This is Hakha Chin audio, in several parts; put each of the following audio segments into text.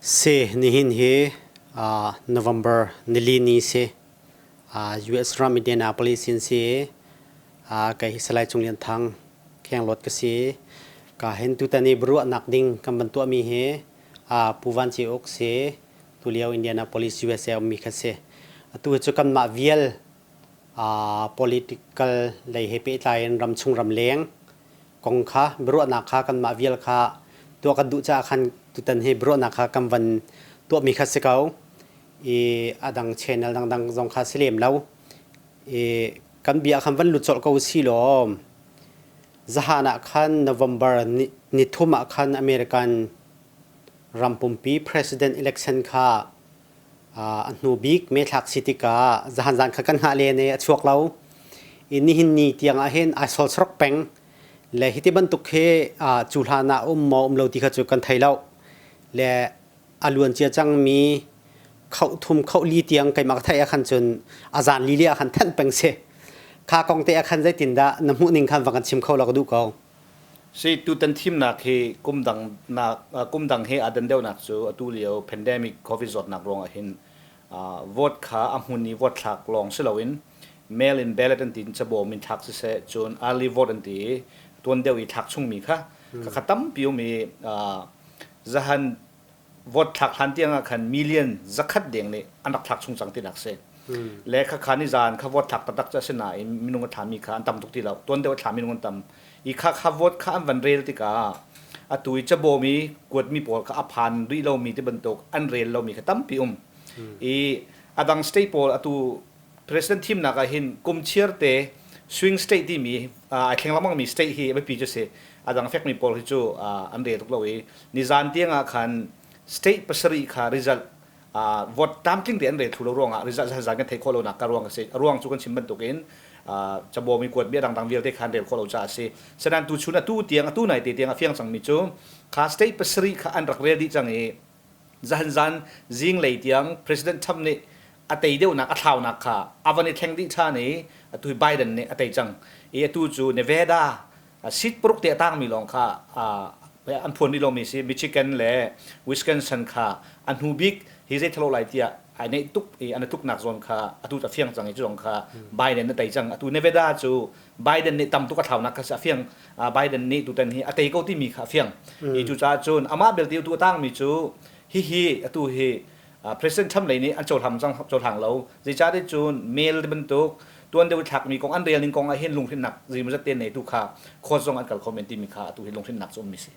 Si nihin hi November nili ni si. US ram Indianapolis in si. Kei hi Salai Cung Lian Thang Khenglawt ka si. Ka hin tutan i biaruahnak ding kan van tuahmi hi Pu Van Ci Uk si. Tulio Indianapolis USA ummi kha si. Atu hi cu kanmah vial political lei he pehtlai in ramchung ramleng kong kha biaruahnak kha kanmah vial kha tuah kan duh caah khan tutan hi biaruahnak kha kan van tuahmi kha si ko i a dang channel dangdang zong kha si lem lo i kan bia khan van lut colh ko si law zahan ah khan November ni thum ah khan American ram pumpi president election kha a hnu bik methlak si tikah zahan zan kha kan hngah len i a chuak lo i nihin ni tiang ah hin ai sol sorok peng le hiti bantuk hi cu hlan ah um maw um lo ti kha cu kan thei lo le a luan cia cangmi khoh thum khoh li tiang keimah ka theih ah khan cun a zan lili ah khan thanh peng si kha kong te ah khan zeitindah na hmuh ning khan va kan chim kho la ka duh ko. Si tutan thimnak hi kumdang nak kumdang he aa dan deuhnak cu atu lio pandemic COVID zawtnak ruangah hin vote kha a hmun i vote thlak lawng si loin mail in ballot an ti in cabawm in thlak siseh cun early vote an ti i tuan deuh i thlak chungmi kha kha tampi um i zahan vote thlak hlan tiang ah khan million zakhat deng nih an rak thlak chung cang tinak si. Le kha kha ni zan kha vote thlak taktak cu a si nain minung a thlami kha an tam tuk ti lo. Tuan deuh a thla minung an tam. I kha kha vote kha an van rel tikah atu i cabawm i kuatmi pawl kha a phan rih lomi ti bantuk an rel lomi kha tampi um. I adang state pawl atu president thimnak ah hin kum chiar te swing state timi ai thleng lengmang mi state hi a biapi cu si. Adang fekmi pawl hi cu an rel tuk lo i nizan tiang ah khan state pasarih kha result vote tlamtling te an rel thlu lo ruangah result zan kan theih khawh lonak ka ruang a si. A ruang cu kan chim bantukin cabawm i kuat mi a dangdang vialte kha an rel khawh lo caah a si. Senain tu chun atu tiang atu nai te tiang a fiang cangmi cu kha state pasarih kha an rak rel dih cang i zahan zan zinglei tiang President Trump nih a tei deuhnak a thlaunak kha a van i thleng dih ṭhan i atu hi Biden nih a tei cang i atu cu Nevada seat paruk te a tangmi lawng kha an phuan rih lomi si Michigan le Wisconsin kha a hnu bik hi zei thalo lai tiah ai neih tuk i an tluknak zawn kha atu a fiang cang i cu zong kha Biden a tei cang atu Nevada cu Biden nih tam tuk a thlaunak kha a fiang Biden nih tutan hi a tei ko timi kha a fiang i cucaah cun amah belte atu a tangmi cu hihi atu hi President Trump lei nih an cohlang cang cohlang lo zeicahtiah cun mail bantuk tuan deuh i thlakmi kong an rel ning kong ah hin lunghrinnak zeimawzat te neitu kha court zong an kal kho men timi kha atu hi lunghrinnak cu ummi si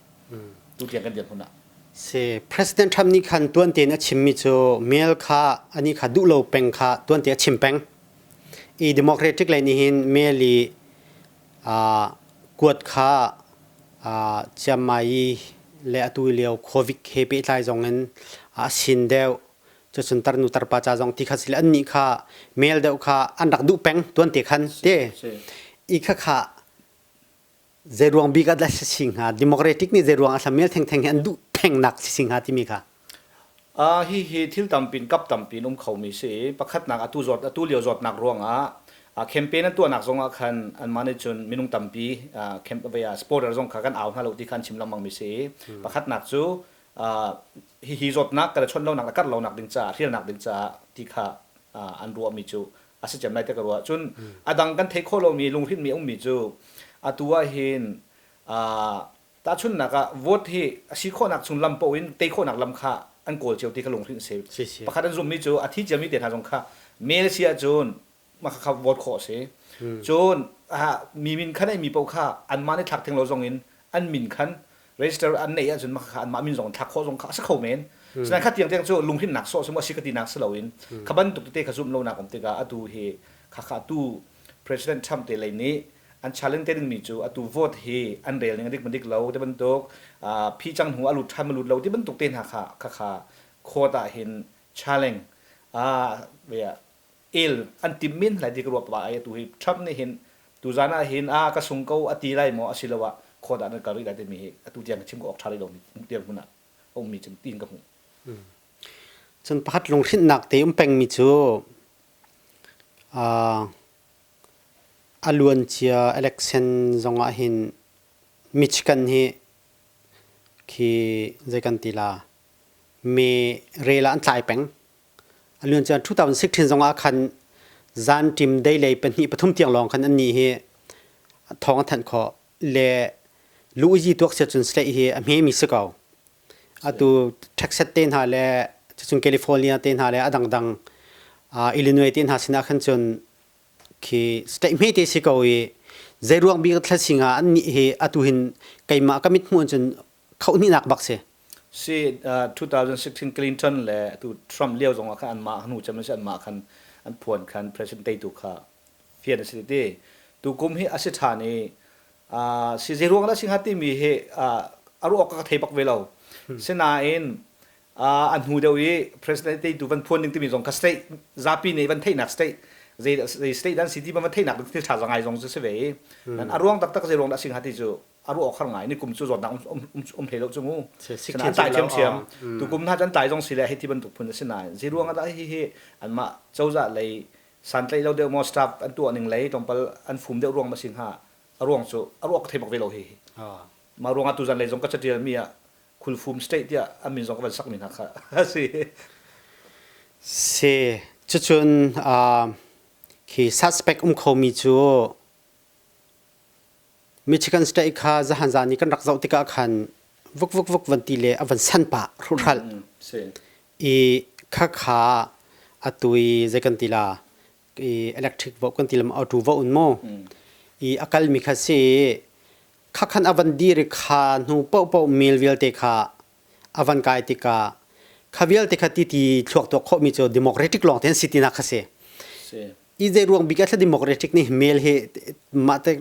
tu tiang kan dirhmun ah Si President Trump nih khan tuan tein a chimmi cu mail kha ani kha duh lo peng kha tuan te a chim peng i Democratic lei nih hin mail i kuat kha Chiangmai le atu lio Covid he pehtlai zong in a sin deuh. Cucun tarnu tarpa ca zong ti kha si le annih kha mail deuh kha an rak duh peng tuan te khan te. I kha kha zeiruang bik ah dah si si hnga Democratic nih zeiruang ah mail thengtheng hi an duh thengnak si si hnga timi kha. Hihi thil tampin kap tampin um khomi si. Pakhatnak atu zawt atu lio zawtnak ruangah campaign an tuahnak zongah khan anmah nih cun minung tampi camp supporter zong kha kan au hna lo ti kha an chim lengmang mi si. Pakhatnak cu hihi zawtnak kan i chawnh lonak le karh lonak ding caah hrialnak ding caah ti kha an ruahmi cu a si cem lai te ka ruah. Cun a dang kan theih khawh lomi lunghrinh mi a ummi cu atu ah hin Tahchunhnak ah vote hi a si khawhnak chung lam paoh in tei khawhnak lam kha an kawl cio ti kha lunghrinh a si. Pakhat an zumhmi cu a thi ciami te hna zong kha mail si ahcun mah kha vote khawh a si. Cun mi min kha neihmi paoh kha anmah nih thlak theng lo zong in an min khan register an neih ahcun mah kha anmah min zong thlak khawh zong kha a si kho men. Sinain kha tiang tiang cu lunghrinhnak sawh si maw a si ka tinak si loin kha bantuk tete kha zumh lonak um tikah atu hi kha kha atu President Trump te lei nih an challenge te dingmi cu atu vote hi an rel ning a dik ma dik lo ti bantuk phi cang hnu a lut than ma lut lo ti bantuk te hna kha kha kha court ah hin challenge el an tim min lai ti ka ruah pa ai atu hi Trump nih hin tu zan ah hin a ka sung ko a ti lai maw asiloah court ah nan kal rih lai timi hi atu tiang ka chim ko awk tha rih lo mi tiang hmun ah a ummi cun tiin ka hmuh. Cun pakhat lunghrinhnak te um pengmi cu A luancia election zongah hin Michigan hi khi zei kan ti la? Me rel ah an tlai peng. A luan caan 2016 zong ah khan zan ṭim dei lei pahnih pathum tiang lawng khan annih hi thawng an thanh khawh le luuzi tuak sia cun state hi a hmemi si ko. Atu Texas te hna le cun California te hna le a dangdang Illinois te hna sinah khan cun khi state hmete si ko i zeiruang bik thlasing ah annih hi atu hin keimah ka mit hmuh cun khohnih bak si. Si 2016 Clinton le atu Trump lio zong ah khan anmah hnu cem si anmah khan an phuan khan president teitu kha fian a si ti. Tu kum hi a si ṭhan i si zeiruang dah si hnga timi hi a ruah ka thei bak ve lo. Sinain an hnu deuh i president teitu van phuan ding timi zong kha state zapi nih van theihnak state zei state dan si ti van theihnak thil ṭha ngai zong cu si ve i nan a ruang taktak zei ruang dah si hnga ti cu a ruah awk har ngai ni kum cu zawtnak um hlei lo cu mu an tlai ṭhiamṭhiam tu kum hna cu an tlai zong si le hei ti bantuk phun a si nain zei ruang ah dah hi hi anmah cozah lei santlaih lo deuh maw staff an tuah ning lei tlawmpal an fum deuh ruang ma si hnga a ruang cu a ruak ka thei bak ve lo hi mah ruang ah tuzan lei zong ka catial mi ah khulfum state tiah an min zong ka van sak mi hna kha a si. Si cucun khi suspect um kho mi cu Michigan State kha zahan zan i kan rak zoh tikah khan vuk vuk vuk van ti le a van san pah hruhral. I khakha atu i zei kan ti la i electric vote kan ti lam auto vote un mu. I a kalmi kha si khakhan a van dir i kha hnu paohpaoh mail vialte kha a van kai tikah kha vialte kha ti ti thluak tuak khawhmi cu democratic lawng te an si tinak kha si. I zei ruang bik ah thla democratic nih mail hi mah te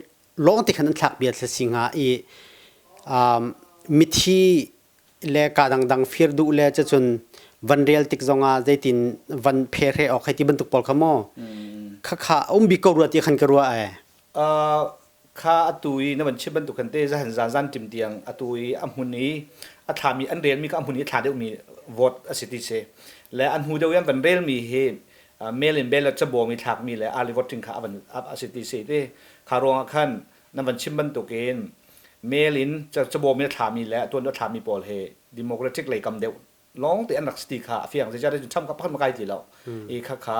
lawng te khan an thlak bia thla si hnga i mithi le ka dangdang fir duh le cun van rel tik zongah zeitin van phe hre awk hei ti bantuk pawl kha maw kha kha um bik ko rua ti khan ka ruah ai. Kha atu i na van chim bantuk khan te zahan zan zan tim tiang atu i a hmun i a thlami an relmi kha a hmun i a thla deuhmi vote a si ti si le an hmu deuh i an van relmi hi mail in ballot cabawm i thlakmi le early voting kha a van a si ti si ti kha ruangah khan na van chim bantukin mail in cabawm in a thlami le a tuan a thlami pawl hi democratic lei kam deuh lawng te an rak si ti kha a fiang zeicahtiah cun Trump kha pakhat ma kai ti lo i kha kha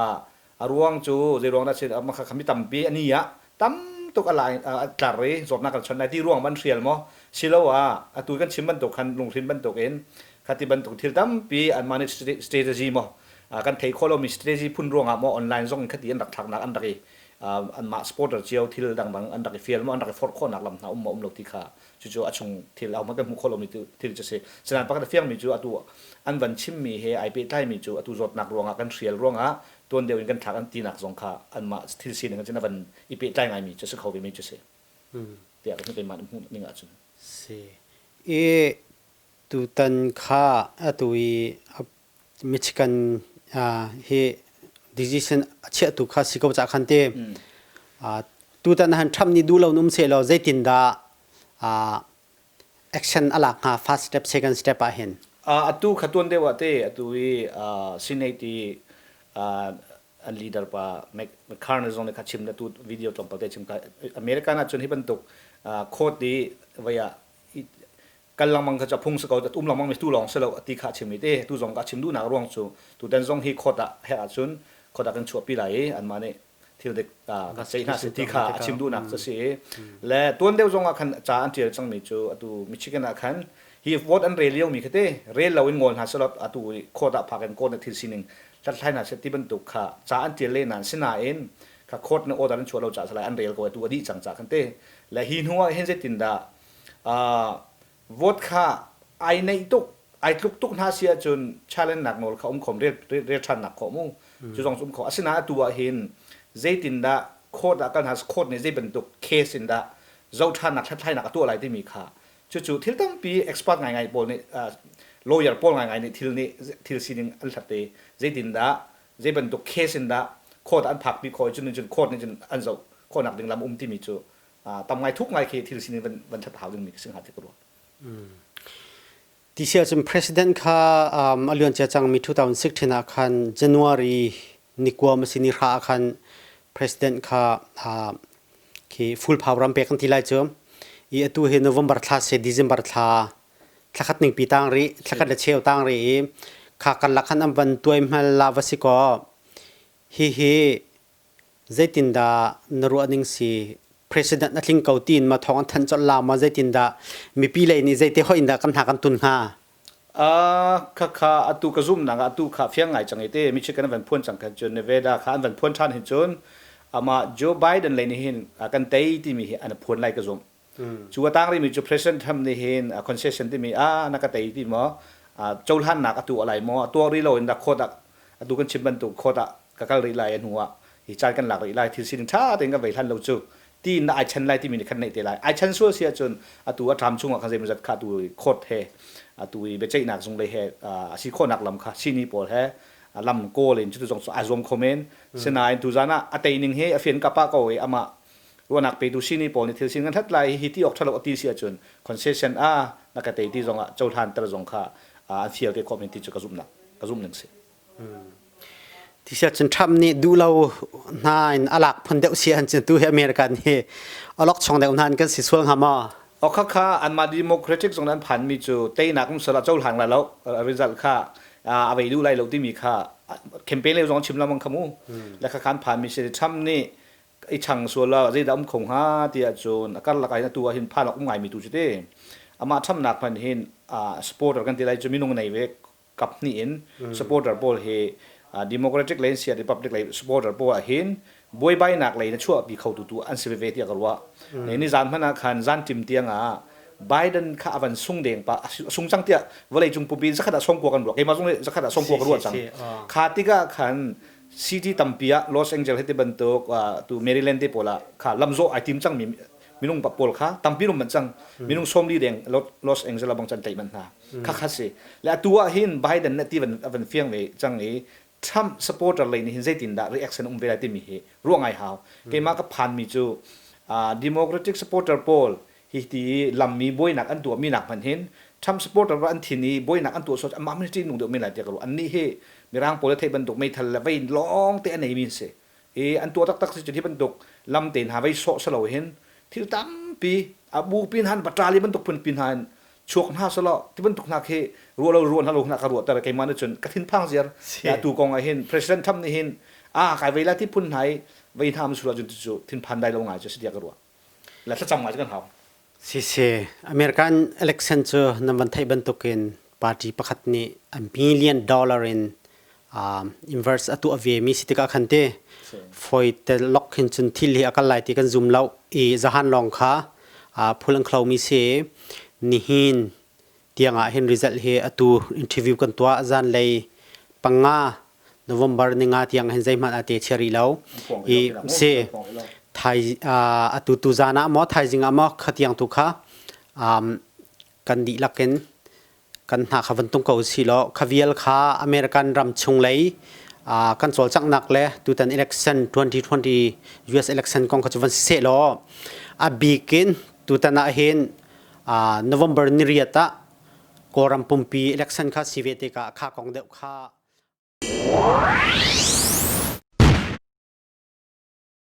a ruang cu zei ruang dah si ma kha kha mi tampi ani ah tam tuk a lai a tlar i zawtnak kan chon lai ti ruang man hrial maw siloah atu kan chim bantuk khan lungthrin bantuk in khati bantuk thil tampi an mah nih strategy maw kan thei kho lomi strategy phun ruangah maw online zong in khati an rak thlaknak an rak i anmah supporter cio thil dangdang an rak i fial maw an rak i forh khawhnak lam hna um maw um lo ti kha cucu a chung thil a kan hmuh khawh lomi thil cu si. Sinain pakhat a fiangmi cu atu an van chimmi he ai pehtlaimi cu atu zawtnak ruangah kan hrial ruangah tuan deuh in kan thlak an tinak zong kha anmah thil sining cun a van i pehtlai ngaimi cu si kho vemi cu si tiah ka keimah hmuh ning ahcun. Si. I tutan kha atu i Michigan hi decision a chiahtu kha si ko ca khan te tutan han Trump nih duh lo um se law zeitin dah action a lak hnga first step second step ah hin? Atu kha tuan deuh ah te atu i Senate i an leader pa McCartney zong nih kha chim na tu video tlawmpal te chim ka American ah cun hi bantuk court i vaya kal lengmang kha cu a phung si ko um lengmang mi tu lawng si lo ti kha a chim i te tu zong ka chim duhnak ruang cu tutan zong hi court ah herh ahcun court ah kan chuahpi lai i anmah nih thil dik ka ceih hna si ti kha a chim duhnak cu si i le tuan deuh zong ah khan ca an ṭial cangmi cu atu Michigan ah khan hi vote an rel lio mi kha te rel lo in ngol hna selaw atu court ah phak in court na thil sining hlathlai hna seh ti bantuk kha ca an ṭial le nain sinain kha court na order an chuah lo caah salai an rel ko atu a dih cang ca khan te le hi hnu ah hin zeitin dah vote kha ai neih tuk ai tluk tuk hna si ahcun challenge nak nawl kha um khom rel rel ṭhan nak khawh mu cu zong cu um kho asinain atu ah hin zeitindah court ah kal hna court nih zei bantuk case in dah zoh ṭhannak hlathlainak a tuah lai timi kha cucu thil tampi expert ngaingai pawl nih lawyer pawl ngaingai nih thil nih thil sining an hlat i zeitindah zei bantuk case in dah court an phakpi khawh i cun cun court nih cun an zoh khawhnak ding lam um timi cu tam ngai thuk ngai khi thil sining van van that hau dingmi si hnga ti ka ruah. Ti si ahcun president kha a luancia cangmi 2016 ah khan January ni kua ma si ni hra ah khan president kha khi full power an pek an ti lai cu. I atu hi November thla se December thla. Thlakhat ning pi tang ri, thlakhat le cheu tang ri i kha karlak khan an van tuai hmal la va si kaw hi hi zeitindah na ruah ning si? President a tling ko tiin ma thawng an thanh colh la ma zeitindah mipi lei nih zeite hoih in dah kan hna kan tun hnga? Khakha atu ka zumnak ah atu kha fiang ngai cang i te Michigan an van phuan cang khan cun Nevada kha an van phuan ṭhan hin cun amah Joe Biden lei nih hin kan tei timi hi an phuan lai ka zumh. Cu a tang rihmi cu President Trump nih hin concession timi a na ka tei ti maw cohlannak a tuah lai maw a tuah rih lo in dah court ah atu kan chim bantuk court ah ka kal rih lai a hnu ah hi caan kan lak rih lai thil sining ṭha tein kan vei hlan lo cu tiin ai chan lai timi nih khan neih te lai ai chan sual si ahcun atu a ṭam chungah khan zeimawzat kha atu court he atu i biaceihnak zung lei he a si khawhnak lam kha sini pawl he lam kawl in cutu zong cu ai zuam kho men. Sinain tuzan ah a tei ning hi a fian kapa ko i amah ruahnak petu sini pawl nih thil sin kan hlat lai hi ti awk ṭhalo a ti si ahcun concession a na ka tei ti zong ah cohlan ter zong kha an fial te khawh men ti cu ka zumhnak ka zumh ning si. Ti cun Trump nih duh lo hna in a lak phun deuh si an cun tu hi American hi alok chong deuh hna in kan si sual hnga maw? O kha kha anmah Democratic zong an phan mi cu teinak um sala cohlang lai lo result kha a vei duh lai lo timi kha campaign le zong chim lamang kha mu le kha khan phan mi si. Trump nih i chang sual la zeidah um kho hnga ti ahcun a karlak ah hin atu ah hin phan awk um ngaimi tu cu te amah thamnak hman hin supporter kan ti lai cu minung nei ve kap hnih in supporter pawl hi Democratic lei in Republic lei supporter pawl ah hin buaibainak lei na chuahpi kho tu tu an si veve tiah ka ruah. Ni zan hmanh ah khan zan tim tiang ah Biden kha avan sung deng pa sung cang tiah vawlei cung pumpi zakhat ah songkua kan ruah keimah zong nih zakhat ah songkua ka ruah cang. Kha tikah khan city tampi ah Los Angeles te bantuk tu Maryland te pawl ah kha lamzawh ai tim cang mi minung pawl kha tampi rum man cang minung 40 deng Los Angeles bang chan tlaih man hna kha kha si le atu ah hin Biden na ti van van fiang ve cang i Trump supporter lei nih hin zeitin dah reaction um ve lai timi hi ruah ngai hau. Keimah ka phan mi cu Democratic supporter pawl hi ti lammi buainak an tuah mi nak hmanh hin Trump supporter an thin i buainak an tuah so amah ministry nung deuh men lai tiah ka ruah. Annih hi mirang pawl thei bantuk meithal le vei lawng te a nei mi an si i an tuah taktak si cun hi bantuk lam te hna vei sawh salo hin thil tampi a bu pin han batali bantuk phun pin han chuak hna selaw ti bantuk hna khi ruah lo ruah hna lo hna ka ruah ter keimah nih cun ka thinphang ziar. Tu kong ah hin President Trump nih hin a kai vei la ti phun hna i vei hna am sula cun cu thinphan dai lo ngai cu si tiah ka ruah la thlacam ngai cu kan hau. Si si American election cu nan van theih bantukin party pakhat nih a million dollar in inverse a tuah ve mi si tikah khan te foi te lok hin cun thil hi a kal lai ti kan zum lo i zahan lawng kha phul an khlo mi si. Nihin tiangah hin result hi atu interview kan tuah zan lei 5 November 5 tiang hin zeihmanh a te chia rih lo i si thai atu tu zan ah maw thaizing ah maw khatiang tu kha kan dihlak in kan hna kha van tung ko si law kha vial kha American ram chung lei kan cawlcanghnak le tutan election 2020 US election kong kha cu van si seh law a bik in tutan ah hin November 8 ah Kawlram pumpi election kha si ve tikah kha kong deuh kha.